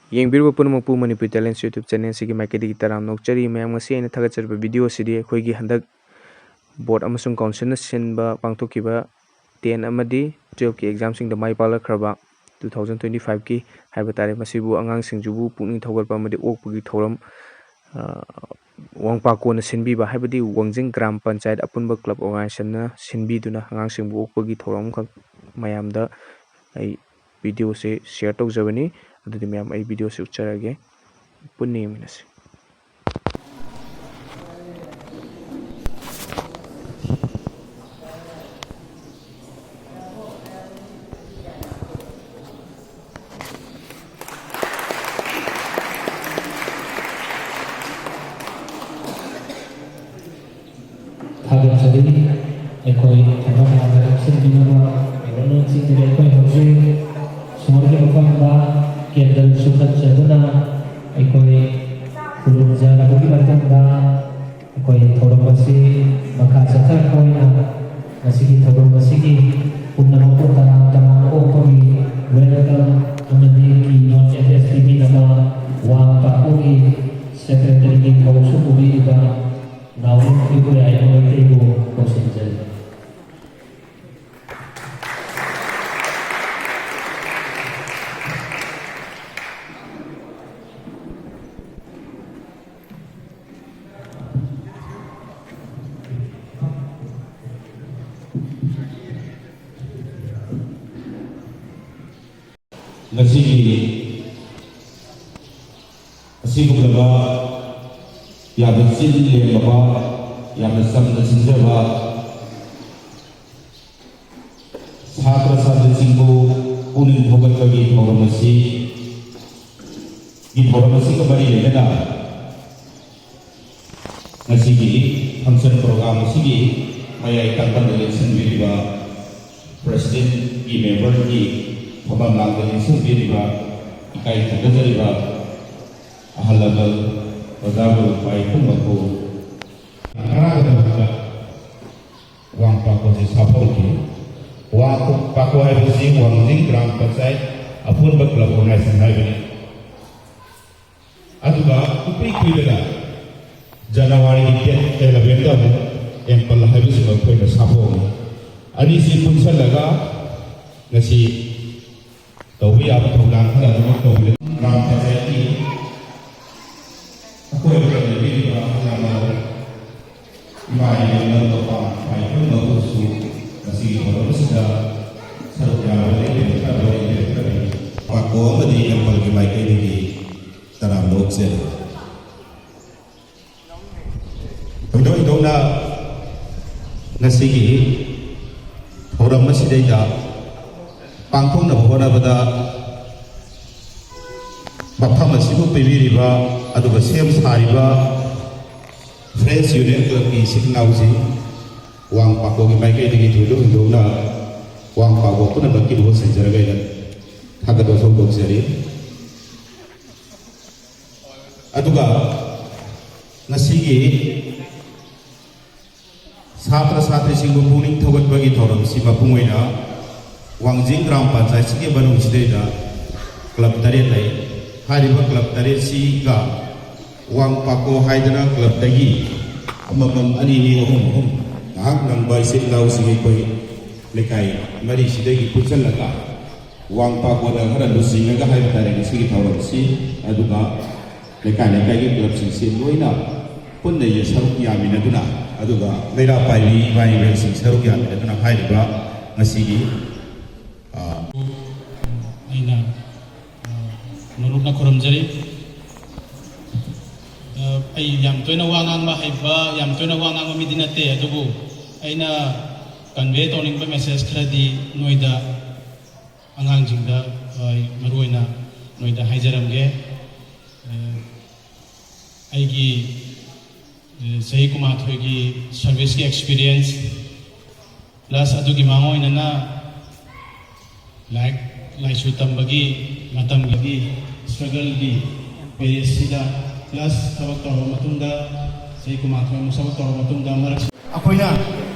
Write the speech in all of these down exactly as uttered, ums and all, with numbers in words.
ꯌꯦꯡꯕꯤꯔꯤꯕ ꯄꯨꯝꯅꯃꯛꯄꯨ Manipuri talents YouTube ꯆꯦꯅꯦꯜꯁꯤꯒꯤ ꯃꯥꯏꯀꯩꯗꯒꯤ ꯇꯔꯥꯝꯅ ꯑꯣꯛꯆꯔꯤ꯫ ꯃꯌꯥꯝ, ꯉꯁꯤ ꯑꯩꯅ ꯊꯥꯒꯠꯆꯔꯤꯕ ꯚꯤꯗꯤꯑꯣ ꯑꯁꯤꯗꯤ ꯑꯩꯈꯣꯏꯒꯤ ꯍꯟꯗꯛ ꯕꯣꯔꯗ ꯑꯃꯁꯨꯡ ꯀꯥꯎꯟꯁꯤꯜꯅ ꯁꯤꯟꯕ ꯄꯥꯡꯊꯣꯛꯈꯤꯕ ꯇꯦꯟ ꯑꯃꯗꯤ ꯇꯨꯌꯦꯜꯐꯀꯤ ꯑꯦꯛꯖꯥꯝꯁꯤꯡꯗ ꯃꯥꯏ ꯄꯥꯛꯂꯛꯈ꯭ꯔꯕ ꯇꯨ ꯊꯥꯎꯖꯟ ꯇ꯭ꯋꯦꯟꯇꯤ ꯐꯥꯏꯚꯀꯤ ꯍꯥꯏꯕ ꯇꯥꯔꯦ, ꯃꯁꯤꯕꯨ ꯑꯉꯥꯡꯁꯤꯡꯁꯤꯕꯨ ꯄꯨꯛꯅꯤꯡ ꯊꯧꯒꯠꯄ ꯑꯃꯗꯤ ꯑꯣꯛꯄꯒꯤ ꯊꯧꯔꯝ, ꯑ, ꯋꯥꯡꯄꯥꯛꯀꯣꯟꯅ ꯁꯤꯟꯕꯤꯕ, ꯍꯥꯏꯕꯗꯤ ꯋꯥꯡꯖꯤꯡ ꯒ꯭ꯔꯥꯝ ꯄꯟꯆꯥꯌꯠ ꯑꯄꯨꯟꯕ ꯀ꯭ꯂꯕ ꯑꯣꯔꯒꯅꯥꯏꯖꯦꯁꯟꯅ ꯁꯤꯟꯕꯤꯗꯨꯅ ꯑꯉꯥꯡꯁꯤꯡꯕꯨ ꯑꯣꯛꯄꯒꯤ ꯊꯧꯔꯝ ꯑꯃꯈꯛ ꯃꯌꯥꯝꯗ ꯑꯩ ꯚꯤꯗꯤꯑꯣꯁꯦ ꯁꯤꯌꯔ ꯇꯧꯖꯕꯅꯤ꯫ ꯑꯗꯨꯗꯤ ꯃꯌꯥꯝ, ꯑꯩ ꯚꯤꯗꯤꯑꯣꯁꯦ ꯎꯠꯆꯔꯒꯦ, ꯄꯨꯟꯅ ꯌꯦꯡꯃꯤꯟꯅꯁꯤ꯫ ꯊꯥꯒꯠꯆꯔꯤ꯫ ꯑꯩꯈꯣꯏ ꯊꯕꯛ ꯌꯥꯝꯅ ꯂꯦꯞꯁꯤꯟꯕꯤꯅꯕ ꯀꯩꯅꯣꯅꯆꯤꯡꯗꯒꯤ ꯑꯩꯈꯣꯏ ꯍꯧꯖꯤꯛ ꯁꯣꯔꯒꯤ ꯃꯐꯝꯗ ꯀꯦꯟꯗꯜꯁꯨ ꯀꯠꯆꯗꯨꯅ ꯑꯩꯈꯣꯏ ꯈꯨꯔꯨꯝꯖꯔꯕꯒꯤ ꯃꯇꯨꯡꯗ ꯑꯩꯈꯣꯏ ꯊꯧꯔꯝ ꯑꯁꯤ ꯃꯈꯥ ꯆꯠꯊꯔꯛꯄ ꯑꯣꯏꯅ ꯉꯁꯤꯒꯤ ꯊꯧꯔꯝ ꯑꯁꯤꯒꯤ ꯄꯨꯝꯅꯃꯛꯄꯨ ꯇꯔꯥꯝ ꯇꯔꯥꯝꯅ ꯑꯣꯛꯄꯒꯤ welcome ꯑꯃꯗꯤ keynote address ꯄꯤꯕꯤꯅꯕ ꯋꯥꯡ ꯄꯥꯛꯄꯒꯤ ꯁꯦꯀ꯭ꯔꯦꯇꯔꯤꯒꯤ ꯊꯧꯁꯨ ꯄꯨꯕꯤꯔꯤꯕ ꯅꯥꯎꯔꯦꯝ ꯏꯕꯣꯌꯥꯏ ꯃꯩꯇꯩꯕꯨ ꯀꯧꯁꯤꯟꯖꯔꯤ꯫ ꯉꯁꯤꯒꯤ ꯑꯁꯤꯒꯨꯝꯂꯕ ꯌꯥꯝꯅ ꯆꯤꯟ ꯂꯦꯝꯂꯕ, ꯌꯥꯝꯅ ꯆꯝꯅ ꯁꯤꯟꯖꯕ ꯁꯥꯇ꯭ꯔ ꯁꯥꯇ꯭ꯔꯤꯁꯤꯡꯕꯨ ꯄꯨꯛꯅꯤꯡ ꯊꯧꯒꯠꯄꯒꯤ ꯊꯧꯔꯝ ꯑꯁꯤ, ꯒꯤ ꯊꯧꯔꯝ ꯑꯁꯤꯒ ꯃꯔꯤ ꯂꯩꯅꯅ ꯉꯁꯤꯒꯤ function program ꯑꯁꯤꯒꯤ ꯃꯌꯥꯏ ꯇꯪꯕꯗ ꯂꯦꯡꯁꯤꯟꯕꯤꯔꯤꯕ presidentꯀꯤ memberꯒꯤ ꯐꯝꯐꯝ ꯂꯥꯡꯗ ꯂꯦꯡꯁꯤꯟꯕꯤꯔꯤꯕ ꯏꯀꯥꯏ ꯈꯨꯝꯅꯖꯔꯤꯕ ꯑꯍꯜ ꯂꯃꯟ, ꯑꯣꯖꯥ ꯒꯨꯔꯨ ꯄꯨꯝꯅꯃꯛꯄꯨ ꯇꯔꯥꯒ ꯇꯔꯨꯛꯇ ꯋꯥꯡ ꯄꯥꯛꯄꯁꯤ ꯁꯥꯐꯧꯈꯤ꯫ ꯋꯥꯡ ꯄꯥꯛꯄ ꯍꯥꯏꯕꯁꯤ ꯋꯥꯡꯖꯤꯡ ꯒ꯭ꯔꯥꯝ ꯄꯟꯆꯥꯌꯠ ꯑꯄꯨꯟꯕ club organization ꯍꯥꯏꯕꯅꯤ꯫ ꯑꯗꯨꯒ ꯏꯀꯨꯏ ꯀꯨꯏꯗꯅ ꯖꯅꯋꯥꯔꯤꯒꯤ ꯗꯦꯠ ꯑꯦꯂꯚꯦꯟꯗ ꯑꯃꯨꯛ ꯑꯦꯝꯄꯜ ꯍꯥꯏꯕꯁꯤꯃ ꯑꯩꯈꯣꯏꯅ ꯁꯥꯐꯣꯡꯉꯤ꯫ ꯑꯅꯤꯁꯤ ꯄꯨꯟꯁꯤꯜꯂꯒ ꯉꯁꯤ ꯇꯧꯕ ꯌꯥꯕ ꯊꯧꯗꯥꯡ ꯈꯔ ꯑꯗꯨꯃꯛ ꯇꯧꯕꯤꯔꯦ꯫ ꯒ꯭ꯔꯥꯝ ꯄꯟꯆꯥꯌꯠꯀꯤ ꯑꯀꯣꯏꯕꯗ ꯂꯩꯕꯤꯔꯤꯕ ꯑꯍꯜ ꯂꯃꯟ, ꯏꯃꯥ ꯏꯕꯦꯟ ꯃꯔꯨꯞ ꯃꯄꯥꯡ ꯏꯐꯥꯏ ꯄꯨꯝꯅꯃꯛꯄꯨꯁꯨ ꯉꯁꯤꯒꯤ ꯊꯧꯔꯝ ꯑꯁꯤꯗ ꯁꯔꯨꯛ ꯌꯥꯕ ꯂꯩꯕꯤꯔꯛꯇ꯭ꯔꯕ ꯂꯩꯕꯤꯔꯛꯇ꯭ꯔꯕ ꯄꯥꯀꯣ ꯑꯃꯗꯤ ꯑꯦꯝꯄꯜꯒꯤ ꯃꯥꯏꯀꯩꯗꯒꯤ ꯇꯔꯥꯝꯅ ꯑꯣꯛꯆꯔꯤ꯫ ꯊꯣꯏꯗꯣꯛ ꯍꯦꯟꯗꯣꯛꯅ ꯉꯁꯤꯒꯤ ꯊꯧꯔꯝ ꯑꯁꯤꯗꯩꯗ ꯄꯥꯡꯊꯣꯛꯅꯕ ꯍꯣꯠꯅꯕꯗ ꯃꯐꯝ ꯑꯁꯤꯕꯨ ꯄꯤꯕꯤꯔꯤꯕ ꯑꯗꯨꯒ ꯁꯦꯝ ꯁꯥꯔꯤꯕ ꯐ꯭ꯔꯦꯟꯁ ꯌꯨꯅꯤꯌꯟ ꯀ꯭ꯂꯕꯀꯤ ꯏꯆꯤꯟ ꯏꯅꯥꯎꯁꯤꯡ, ꯋꯥꯡ ꯄꯥꯛꯄꯒꯤ ꯃꯥꯏꯀꯩꯗꯒꯤ ꯊꯣꯏꯗꯣꯛ ꯍꯦꯟꯗꯣꯛꯅ ꯋꯥꯡ ꯄꯥꯛꯄ ꯄꯨꯝꯅꯃꯛꯀꯤ ꯃꯍꯨꯠ ꯁꯤꯟꯖꯔꯒ ꯑꯩꯅ ꯊꯥꯒꯠꯄ ꯐꯣꯡꯗꯣꯛꯆꯔꯤ꯫ ꯑꯗꯨꯒ ꯉꯁꯤꯒꯤ ꯁꯥꯇ꯭ꯔ ꯁꯥꯇ꯭ꯔꯤꯁꯤꯡꯕꯨ ꯄꯨꯛꯅꯤꯡ ꯊꯧꯒꯠꯄꯒꯤ ꯊꯧꯔꯝꯁꯤ ꯃꯄꯨꯡ ꯑꯣꯏꯅ ꯋꯥꯡꯖꯤꯡ ꯒ꯭ꯔꯥꯝ ꯄꯟꯆꯥꯌꯠꯁꯤꯒꯤ ꯃꯅꯨꯡꯁꯤꯗꯩꯗ ꯀ꯭ꯂꯕ ꯇꯔꯦꯠ ꯂꯩ꯫ ꯍꯥꯏꯔꯤꯕ ꯀ꯭ꯂꯕ ꯇꯔꯦꯠꯁꯤꯒ ꯋꯥꯡ ꯄꯥꯀꯣ ꯍꯥꯏꯗꯅ ꯀ꯭ꯂꯕꯇꯒꯤ ꯑꯃꯃꯝ, ꯑꯅꯤ ꯑꯅꯤ, ꯑꯍꯨꯝ ꯑꯍꯨꯝ, ꯉꯥꯏꯍꯥꯛ ꯅꯪꯕ ꯏꯆꯤꯜ ꯏꯅꯥꯎꯁꯤꯡ ꯑꯩꯈꯣꯏ ꯂꯩꯀꯥꯏ ꯃꯔꯤꯁꯤꯗꯒꯤ ꯄꯨꯟꯁꯤꯜꯂꯒ ꯋꯥꯡ ꯄꯥꯀꯣꯗ ꯈꯔ ꯂꯨꯆꯤꯡꯉꯒ ꯍꯥꯏꯕ ꯇꯥꯔꯦ ꯉꯁꯤꯒꯤ ꯊꯧꯔꯝꯁꯤ꯫ ꯑꯗꯨꯒ ꯂꯩꯀꯥꯏ ꯂꯩꯀꯥꯏꯒꯤ ꯀ꯭ꯂꯕꯁꯤꯡꯁꯤ ꯂꯣꯏꯅ ꯄꯨꯟꯅ ꯁꯔꯨꯛ ꯌꯥꯃꯤꯟꯅꯗꯨꯅ, ꯑꯗꯨꯒ ꯂꯩꯔꯥ ꯄꯥꯏꯕꯤ ꯏꯃꯥ ꯏꯕꯦꯜꯁꯤꯡ ꯁꯔꯨꯛ ꯌꯥꯃꯤꯟꯅꯗꯨꯅ ꯍꯥꯏꯔꯤꯕ ꯉꯁꯤꯒꯤ, ꯑ, ꯑꯩꯅ, ꯑ, ꯅꯣꯂꯨꯛꯅ ꯈꯨꯔꯨꯝꯖꯔꯤ꯫ ꯑ, ꯑꯩ ꯌꯥꯝ ꯇꯣꯏꯅ ꯋꯥ ꯉꯥꯡꯕ ꯍꯩꯕ, ꯌꯥꯝ ꯇꯣꯏꯅ ꯋꯥ ꯉꯥꯡꯕ ꯃꯤꯗꯤ ꯅꯠꯇꯦ, ꯑꯗꯨꯕꯨ ꯑꯩꯅ ꯀꯟꯚꯦ ꯇꯧꯅꯤꯡꯕ ꯃꯦꯁꯦꯖ ꯈꯔꯗꯤ ꯅꯣꯏꯗ, ꯑꯉꯥꯡꯁꯤꯡꯗ, ꯑ, ꯃꯔꯨꯑꯣꯏꯅ ꯅꯣꯏꯗ ꯍꯥꯏꯖꯔꯝꯒꯦ꯫ ꯑ, ꯑꯩꯒꯤ, ꯑ, ꯆꯍꯤ ꯀꯨꯟꯃꯥꯊꯣꯏꯒꯤ ꯁꯔꯚꯤꯁꯀꯤ ꯑꯦꯛꯁꯄꯤꯔꯤꯌꯦꯟꯁ, ꯄ꯭ꯂꯁ ꯑꯗꯨꯒꯤ ꯃꯥꯡꯑꯣꯏꯅꯅ ꯂꯥꯏꯔꯤꯛ ꯂꯥꯏꯁꯨ ꯇꯝꯕꯒꯤ ꯃꯇꯝꯒꯤ ꯁ꯭ꯇ꯭ꯔꯒꯜꯒꯤ ꯄꯦꯔꯤꯌꯗꯁꯤꯗ, ꯄ꯭ꯂꯁ ꯊꯕꯛ ꯇꯧꯔꯕ ꯃꯇꯨꯡꯗ, ꯆꯍꯤ ꯀꯨꯟꯃꯥꯊꯣꯏ ꯑꯃꯨꯛ ꯊꯕꯛ ꯇꯧꯔꯕ ꯃꯇꯨꯡꯗ, ꯃꯔꯛ ꯑꯩꯈꯣꯏꯅ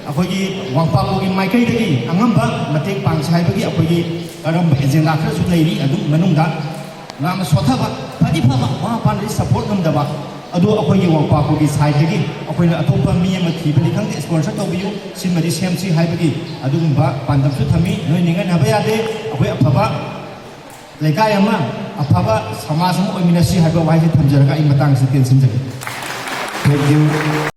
ꯑꯩꯈꯣꯏꯒꯤ ꯋꯥꯡꯄꯥꯛꯂꯣꯒꯤ ꯃꯥꯏꯀꯩꯗꯒꯤ ꯑꯉꯝꯕ ꯃꯇꯦꯡ ꯄꯥꯡꯁꯦ ꯍꯥꯏꯕꯒꯤ ꯑꯩꯈꯣꯏꯒꯤ ꯀꯔꯝꯕ ꯑꯦꯖꯦꯟꯗꯥ ꯈꯔꯁꯨ ꯂꯩꯔꯤ꯫ ꯑꯗꯨ ꯃꯅꯨꯡꯗ ꯌꯥꯝꯅ ꯁꯣꯠꯊꯕ, ꯐꯗꯤ ꯐꯕ, ꯃꯃꯥ ꯃꯄꯥꯅꯗꯤ ꯁꯞꯄꯣꯔꯠ ꯉꯝꯗꯕ, ꯑꯗꯣ ꯑꯩꯈꯣꯏꯒꯤ ꯋꯥꯡꯄꯥꯛꯄꯨꯒꯤ ꯁꯥꯏꯠꯇꯒꯤ ꯑꯩꯈꯣꯏꯅ ꯑꯇꯣꯞꯄ ꯃꯤ ꯑꯃ ꯊꯤꯕꯅꯤ ꯈꯪꯗꯦ, ꯁ꯭ꯄꯣꯟꯁꯔ ꯇꯧꯕꯤꯌꯨ, ꯁꯤꯃꯗꯤ ꯁꯦꯝꯁꯤ ꯍꯥꯏꯕꯒꯤ ꯑꯗꯨꯒꯨꯝꯕ ꯄꯥꯟꯗꯝꯁꯨ ꯊꯝꯃꯤ꯫ ꯅꯣꯏ ꯅꯤꯡꯍꯟꯅꯕ ꯌꯥꯗꯦ꯫ ꯑꯩꯈꯣꯏ ꯑꯐꯕ ꯂꯩꯀꯥꯏ ꯑꯃ, ꯑꯐꯕ ꯁꯃꯥꯖ ꯑꯃ ꯑꯣꯏꯃꯤꯟꯅꯁꯤ ꯍꯥꯏꯕ ꯋꯥꯍꯩꯁꯤ ꯊꯝꯖꯔꯒ ꯑꯩ ꯃꯇꯥꯡꯁꯤ ꯇꯦꯟꯁꯤꯟꯖꯒꯦ꯫ Thank you.